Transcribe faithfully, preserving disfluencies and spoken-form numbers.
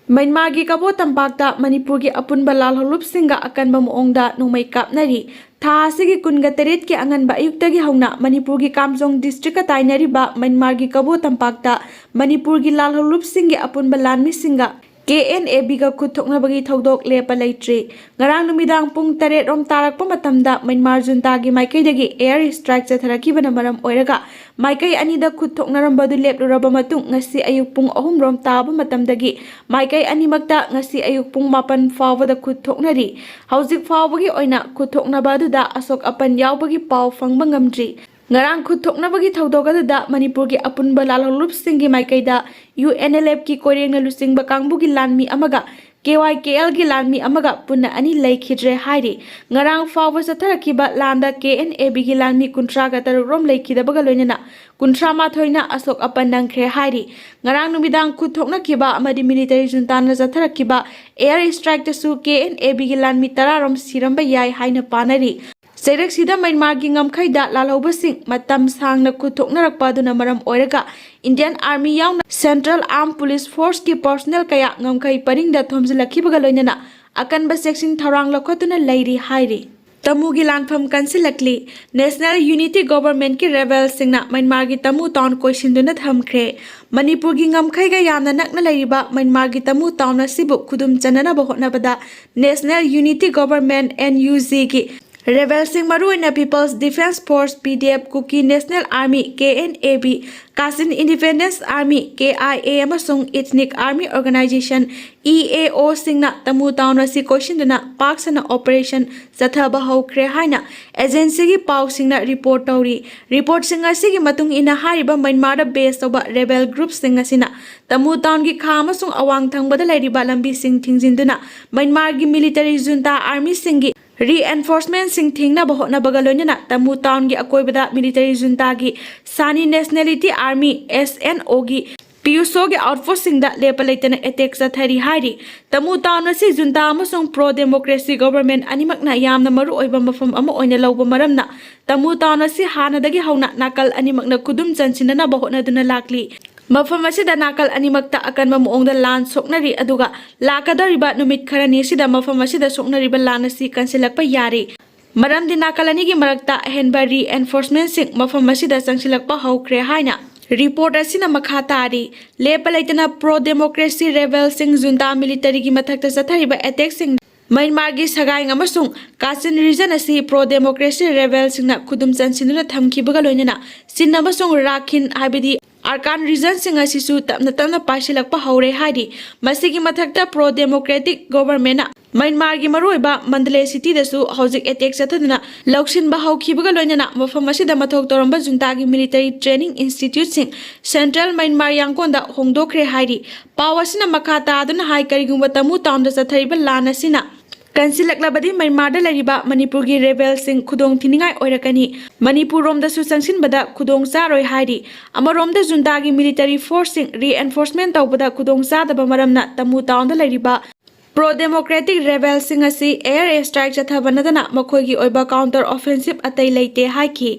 ꯃ꯭ꯌꯥꯟꯃꯥꯔꯒꯤ ꯀꯕꯣ ꯇꯝꯄꯥꯛꯇ ꯃꯅꯤꯄꯨꯔꯒꯤ ꯑꯄꯨꯟꯕ ꯂꯥꯜꯍꯧꯂꯨꯞꯁꯤꯡꯒ ꯑꯀꯟꯕ ꯃꯑꯣꯡꯗ ꯅꯣꯡꯃꯩ ꯀꯥꯞꯅꯔꯤ꯫ ꯊꯥ ꯑꯁꯤꯒꯤ ꯀꯨꯟꯒ ꯇꯔꯦꯠꯀꯤ ꯑꯉꯟꯕ ꯑꯌꯨꯛꯇꯒꯤ ꯍꯧꯅ ꯃꯅꯤꯄꯨꯔꯒꯤ ꯀꯥꯝꯖꯣꯡ ꯗꯤꯁꯇ꯭ꯔꯤꯛꯀ ꯇꯥꯏꯅꯔꯤꯕ ꯃ꯭ꯌꯥꯟꯃꯥꯔꯒꯤ ꯀꯕꯣ ꯇꯝꯄꯥꯛꯇ ꯃꯅꯤꯄꯨꯔꯒꯤ ꯂꯥꯜꯍꯧꯂꯨꯞꯁꯤꯡꯒꯤ ꯑꯄꯨꯟꯕ ꯂꯥꯟꯃꯤꯁꯤꯡꯒ ꯀꯦ ꯑꯦꯟ ꯑꯦ ꯕꯤꯒ ꯈꯨꯠ ꯊꯣꯛꯅꯕꯒꯤ ꯊꯧꯗꯣꯛ ꯂꯦꯞꯄ ꯂꯩꯇ꯭ꯔꯤ꯫ ꯉꯔꯥꯡ ꯅꯨꯃꯤꯗꯥꯡ ꯄꯨꯡ ꯇꯔꯦꯠ ꯔꯣꯝ ꯇꯥꯔꯛꯄ ꯃꯇꯝꯗ ꯃ꯭ꯌꯥꯟꯃꯥꯔ ꯖꯨꯟꯇꯥꯒꯤ ꯃꯥꯏꯀꯩꯗꯒꯤ ꯑꯦꯌꯔ ꯏꯁꯇ꯭ꯔꯥꯏꯛ ꯆꯠꯊꯔꯛꯈꯤꯕꯅ ꯃꯔꯝ ꯑꯣꯏꯔꯒ ꯃꯥꯏꯀꯩ ꯑꯅꯤꯗ ꯈꯨꯠ ꯊꯣꯛꯅꯔꯝꯕꯗꯨ ꯂꯦꯞꯂꯨꯔꯕ ꯃꯇꯨꯡ ꯉꯁꯤ ꯑꯌꯨꯛ ꯄꯨꯡ ꯑꯍꯨꯝ ꯔꯣꯝ ꯇꯥꯕ ꯃꯇꯝꯗꯒꯤ ꯃꯥꯏꯀꯩ ꯑꯅꯤꯃꯛꯇ ꯉꯁꯤ ꯑꯌꯨꯛ ꯄꯨꯡ ꯃꯥꯄꯟ ꯐꯥꯎꯕꯗ ꯈꯨꯠ ꯊꯣꯛꯅꯔꯤ꯫ ꯍꯧꯖꯤꯛ ꯐꯥꯎꯕꯒꯤ ꯑꯣꯏꯅ ꯈꯨꯠ ꯊꯣꯛꯅꯕ ꯑꯗꯨꯗ ꯑꯁꯣꯛ ꯑꯄꯟ ꯌꯥꯎꯕꯒꯤ ꯄꯥꯎ ꯐꯪꯕ ꯉꯝꯗ꯭ꯔꯤ꯫ ꯉꯔꯥꯡ ꯈꯨꯠ ꯊꯣꯛꯅꯕꯒꯤ ꯊꯧꯗꯣꯛ ꯑꯗꯨꯗ ꯃꯅꯤꯄꯨꯔꯒꯤ ꯑꯄꯨꯟꯕ ꯂꯥꯜꯍꯧꯂꯨꯞꯁꯤꯡꯒꯤ ꯃꯥꯏꯀꯩꯗ ꯌꯨ ꯑꯦꯟ ꯑꯦꯜ ꯑꯦꯐꯀꯤ ꯀꯣꯏꯔꯦꯡꯅ ꯂꯨꯆꯤꯡꯕ ꯀꯥꯡꯕꯨꯒꯤ ꯂꯥꯟꯃꯤ ꯑꯃꯒ ꯀꯦ ꯋꯥꯏ ꯀꯦ ꯑꯦꯜꯒꯤ ꯂꯥꯟꯃꯤ ꯑꯃꯒ ꯄꯨꯟꯅ ꯑꯅꯤ ꯂꯩꯈꯤꯗ꯭ꯔꯦ ꯍꯥꯏꯔꯤ꯫ ꯉꯔꯥꯡ ꯐꯥꯎꯕ ꯆꯠꯊꯔꯛꯈꯤꯕ ꯂꯥꯟꯗ ꯀꯦ ꯑꯦꯟ ꯑꯦ ꯕꯤꯒꯤ ꯂꯥꯟꯃꯤ ꯀꯨꯟꯊ꯭ꯔꯥꯒ ꯇꯔꯨꯛ ꯔꯣꯝ ꯂꯩꯈꯤꯗꯕꯒ ꯂꯣꯏꯅꯅ ꯀꯨꯟꯊ꯭ꯔꯥ ꯃꯥꯊꯣꯏꯅ ꯑꯁꯣꯛ ꯑꯄꯟ ꯅꯪꯈ꯭ꯔꯦ ꯍꯥꯏꯔꯤ꯫ ꯉꯔꯥꯡ ꯅꯨꯃꯤꯗꯥꯡ ꯈꯨꯠ ꯊꯣꯛꯅꯈꯤꯕ ꯑꯃꯗꯤ ꯃꯤꯂꯤꯇꯔꯤ ꯖꯨꯟꯇꯥꯅ ꯆꯠꯊꯔꯛꯈꯤꯕ ꯑꯦꯌꯔ ꯏꯁꯇ꯭ꯔꯥꯏꯛꯇꯁꯨ ꯀꯦ ꯑꯦꯟ ꯑꯦ ꯕꯤꯒꯤ ꯂꯥꯟꯃꯤ ꯇꯔꯥ ꯔꯣꯝ ꯁꯤꯔꯝꯕ ꯌꯥꯏ ꯍꯥꯏꯅ ꯄꯥꯅꯔꯤ꯫ ꯆꯩꯔꯛꯁꯤꯗ ꯃ꯭ꯌꯥꯟꯃꯥꯔꯒꯤ ꯉꯝꯈꯩꯗ ꯂꯥꯜꯍꯧꯕꯁꯤꯡ ꯃꯇꯝ ꯁꯥꯡꯅ ꯈꯨꯠ ꯊꯣꯛꯅꯔꯛꯄ ꯑꯗꯨꯅ ꯃꯔꯝ ꯑꯣꯏꯔꯒ ꯏꯟꯗꯤꯌꯟ ꯑꯥꯔꯃꯤ ꯌꯥꯎꯅ ꯁꯦꯟꯇ꯭ꯔꯦꯜ ꯑꯥꯔꯝ ꯄꯨꯂꯤꯁ ꯐꯣꯔꯁꯀꯤ ꯄꯔꯁꯣꯅꯦꯜ ꯀꯌꯥ ꯉꯝꯈꯩ ꯄꯔꯤꯡꯗ ꯊꯣꯝꯖꯤꯜꯂꯛꯈꯤꯕꯒ ꯂꯣꯏꯅꯅ ꯑꯀꯟꯕ ꯆꯦꯛꯁꯤꯟ ꯊꯧꯔꯥꯡ ꯂꯧꯈꯠꯇꯨꯅ ꯂꯩꯔꯤ ꯍꯥꯏꯔꯤ꯫ ꯇꯃꯨꯒꯤ ꯂꯥꯟꯐꯝ ꯀꯟꯁꯤꯜꯂꯛꯂꯤ꯫ ꯅꯦꯁꯅꯦꯜ ꯌꯨꯅꯤꯇꯤ ꯒꯣꯚꯔꯟꯃꯦꯟꯠꯀꯤ ꯔꯦꯕꯦꯜꯁꯤꯡꯅ ꯃ꯭ꯌꯥꯟꯃꯥꯔꯒꯤ ꯇꯃꯨ ꯇꯥꯎꯟ ꯀꯣꯏꯁꯤꯟꯗꯨꯅ ꯊꯝꯈ꯭ꯔꯦ꯫ ꯃꯅꯤꯄꯨꯔꯒꯤ ꯉꯝꯈꯩꯒ ꯌꯥꯝꯅ ꯅꯛꯅ ꯂꯩꯔꯤꯕ ꯃ꯭ꯌꯥꯟꯃꯥꯔꯒꯤ ꯇꯃꯨ ꯇꯥꯎꯟ ꯑꯁꯤꯕꯨ ꯈꯨꯗꯨꯝ ꯆꯟꯅꯅꯕ ꯍꯣꯠꯅꯕꯗ national unity government, N U ꯖꯤꯒꯤ ꯔꯦꯕꯦꯜꯁꯤꯡ, ꯃꯔꯨꯑꯣꯏꯅ people's defence force, P D F, Kuki national army, K N A B, Kachin independence army, K I A, ꯑꯃꯁꯨꯡ ethnic army organisation, E A ꯑꯣꯁꯤꯡꯅ ꯇꯃꯨ ꯇꯥꯎꯟ ꯑꯁꯤ ꯀꯣꯏꯁꯤꯟꯗꯨꯅ ꯄꯥꯛ ꯁꯟꯅ ꯑꯣꯄꯔꯦꯁꯟ ꯆꯠꯊꯕ ꯍꯧꯈ꯭ꯔꯦ ꯍꯥꯏꯅ ꯑꯦꯖꯦꯟꯁꯤꯒꯤ ꯄꯥꯎꯁꯤꯡꯅ ꯔꯤꯄꯣꯔꯠ ꯇꯧꯔꯤ꯫ ꯔꯤꯄꯣꯔꯠꯁꯤꯡ ꯑꯁꯤꯒꯤ ꯃꯇꯨꯡ ꯏꯟꯅ ꯍꯥꯏꯔꯤꯕ ꯃ꯭ꯌꯥꯟꯃꯥꯔꯗ ꯕꯦꯁ ꯇꯧꯕ ꯔꯦꯕꯦꯜ ꯒ꯭ꯔꯨꯞꯁꯤꯡ ꯑꯁꯤꯅ ꯇꯃꯨ ꯇꯥꯎꯟꯒꯤ ꯈꯥ ꯑꯃꯁꯨꯡ ꯑꯋꯥꯡ ꯊꯪꯕꯗ ꯂꯩꯔꯤꯕ ꯂꯝꯕꯤꯁꯤꯡ ꯊꯤꯡꯖꯤꯟꯗꯨꯅ ꯃ꯭ꯌꯥꯟꯃꯥꯔꯒꯤ ꯃꯤꯂꯤꯇꯔꯤ ꯖꯨꯟꯇꯥ ꯑꯥꯔꯃꯤꯁꯤꯡꯒꯤ ꯔꯤꯑꯦꯟꯐꯣꯔꯁꯃꯦꯟꯠꯁꯤꯡ ꯊꯤꯡꯅꯕ ꯍꯣꯠꯅꯕꯒ ꯂꯣꯏꯅꯅ ꯇꯃꯨ ꯇꯥꯎꯟꯒꯤ ꯑꯀꯣꯏꯕꯗ ꯃꯤꯂꯤꯇꯔꯤ ꯖꯨꯟꯇꯥꯒꯤ ꯁꯥꯅꯤ ꯅꯦꯁꯅꯦꯂꯤꯇꯤ ꯑꯥꯔꯃꯤ, ꯑꯦꯁ ꯑꯦꯟ ꯑꯣꯒꯤ ꯄꯤꯌꯨꯁꯣꯒꯤ ꯑꯥꯎꯠꯄꯣꯁꯁꯤꯡꯗ ꯂꯦꯞꯄ ꯂꯩꯇꯅ ꯑꯦꯇꯦꯛ ꯆꯠꯊꯔꯤ ꯍꯥꯏꯔꯤ꯫ ꯇꯃꯨ ꯇꯥꯎꯟ ꯑꯁꯤ ꯖꯨꯟꯇꯥ ꯑꯃꯁꯨꯡ ꯄ꯭ꯔꯣ ꯗꯦꯃꯣꯀ꯭ꯔꯦꯁꯤ ꯒꯣꯚꯔꯟꯃꯦꯟꯠ ꯑꯅꯤꯃꯛꯅ ꯌꯥꯝꯅ ꯃꯔꯨꯑꯣꯏꯕ ꯃꯐꯝ ꯑꯃ ꯑꯣꯏꯅ ꯂꯧꯕ ꯃꯔꯝꯅ ꯇꯃꯨ ꯇꯥꯎꯟ ꯑꯁꯤ ꯍꯥꯟꯅꯗꯒꯤ ꯍꯧꯅ ꯅꯥꯀꯜ ꯑꯅꯤꯃꯛꯅ ꯈꯨꯗꯨꯝ ꯆꯟꯁꯤꯟꯅꯅꯕ ꯍꯣꯠꯅꯗꯨꯅ ꯂꯥꯛꯂꯤ꯫ ꯃꯐꯝ ꯑꯁꯤꯗ ꯅꯥꯀꯜ ꯑꯅꯤꯃꯛꯇ ꯑꯀꯟꯕ ꯃꯑꯣꯡꯗ ꯂꯥꯟ ꯁꯣꯛꯅꯔꯤ, ꯑꯗꯨꯒ ꯂꯥꯛꯀꯗꯧꯔꯤꯕ ꯅꯨꯃꯤꯠ ꯈꯔꯅꯤ ꯑꯁꯤꯗ ꯃꯐꯝ ꯑꯁꯤꯗ ꯁꯣꯛꯅꯔꯤꯕ ꯂꯥꯟ ꯑꯁꯤ ꯀꯟꯁꯤꯜꯂꯛꯄ ꯌꯥꯔꯤ꯫ ꯃꯔꯝꯗꯤ ꯅꯥꯀꯜ ꯑꯅꯤꯒꯤ ꯃꯔꯛꯇ ꯑꯍꯦꯟꯕ reinforcementꯁꯤꯡ ꯃꯐꯝ ꯑꯁꯤꯗ ꯆꯪꯁꯤꯜꯂꯛꯄ ꯍꯧꯈ꯭ꯔꯦ ꯍꯥꯏꯅ report ꯑꯁꯤꯅ ꯃꯈꯥ ꯇꯥꯔꯤ꯫ ꯂꯦꯞꯄ ꯂꯩꯇꯅ pro democracy rebelꯁꯤꯡ junta militaryꯒꯤ ꯃꯊꯛꯇ ꯆꯠꯊꯔꯤꯕ attackꯁꯤꯡ, ꯃ꯭ꯌꯥꯟꯃꯥꯔꯒꯤ ꯁꯒꯥꯏꯡ ꯑꯃꯁꯨꯡ ꯀꯥꯆꯤꯟ region ꯑꯁꯤ pro democracy rebelꯁꯤꯡꯅ ꯈꯨꯗꯨꯝ ꯆꯟꯁꯤꯟꯗꯨꯅ ꯊꯝꯈꯤꯕꯒ ꯂꯣꯏꯅꯅ ꯆꯤꯟ ꯑꯃꯁꯨꯡ ꯔꯥꯈꯤꯟ, ꯍꯥꯏꯕꯗꯤ Arakan regionꯁꯤꯡ ꯑꯁꯤꯁꯨ ꯇꯞꯅ ꯇꯞꯅ ꯄꯥꯏꯁꯤꯜꯂꯛꯄ ꯍꯧꯔꯦ ꯍꯥꯏꯔꯤ꯫ ꯃꯁꯤꯒꯤ ꯃꯊꯛꯇ pro democratic governmentꯅ ꯃ꯭ꯌꯥꯟꯃꯥꯔꯒꯤ ꯃꯔꯨꯑꯣꯏꯕ ꯃꯟꯗꯂꯦ cityꯗꯁꯨ ꯍꯧꯖꯤꯛ attack ꯆꯠꯊꯗꯨꯅ ꯂꯧꯁꯤꯟꯕ ꯍꯧꯈꯤꯕꯒ ꯂꯣꯏꯅꯅ ꯃꯐꯝ ꯑꯁꯤꯗ ꯃꯊꯧ ꯇꯧꯔꯝꯕ juntaꯒꯤ military training instituteꯁꯤꯡ central ꯃ꯭ꯌꯥꯟꯃꯥꯔ ꯌꯥꯡꯀꯣꯟꯗ ꯍꯣꯡꯗꯣꯛꯈ꯭ꯔꯦ ꯍꯥꯏꯔꯤ꯫ ꯄꯥꯎ ꯑꯁꯤꯅ ꯃꯈꯥ ꯇꯥꯗꯨꯅ ꯍꯥꯏ, ꯀꯔꯤꯒꯨꯝꯕ ꯇꯃꯨ ꯇꯥꯎꯟꯗ ꯆꯠꯊꯔꯤꯕ ꯂꯥꯟ ꯑꯁꯤꯅ ꯀꯟꯁꯤꯜꯂꯛꯂꯕꯗꯤ ꯃ꯭ꯌꯥꯟꯃꯥꯔꯗ ꯂꯩꯔꯤꯕ ꯃꯅꯤꯄꯨꯔꯒꯤ rebelꯁꯤꯡ ꯈꯨꯗꯣꯡ ꯊꯤꯅꯤꯡꯉꯥꯏ ꯑꯣꯏꯔꯛꯀꯅꯤ꯫ ꯃꯅꯤꯄꯨꯔꯔꯣꯝꯗꯁꯨ ꯆꯪꯁꯤꯟꯕꯗ ꯈꯨꯗꯣꯡ ꯆꯥꯔꯣꯏ ꯍꯥꯏꯔꯤ꯫ ꯑꯃꯔꯣꯝꯗ juntaꯒꯤ military forceꯁꯤꯡ reinforcement ꯇꯧꯕꯗ ꯈꯨꯗꯣꯡ ꯆꯥꯗꯕ ꯃꯔꯝꯅ ꯇꯃꯨ ꯇꯥꯎꯟꯗ ꯂꯩꯔꯤꯕ pro democratic rebelꯁꯤꯡ ꯑꯁꯤ air strike ꯆꯠꯊꯕ ꯅꯠꯇꯅ ꯃꯈꯣꯏꯒꯤ ꯑꯣꯏꯕ counter offensive ꯑꯇꯩ ꯂꯩꯇꯦ ꯍꯥꯏꯈꯤ꯫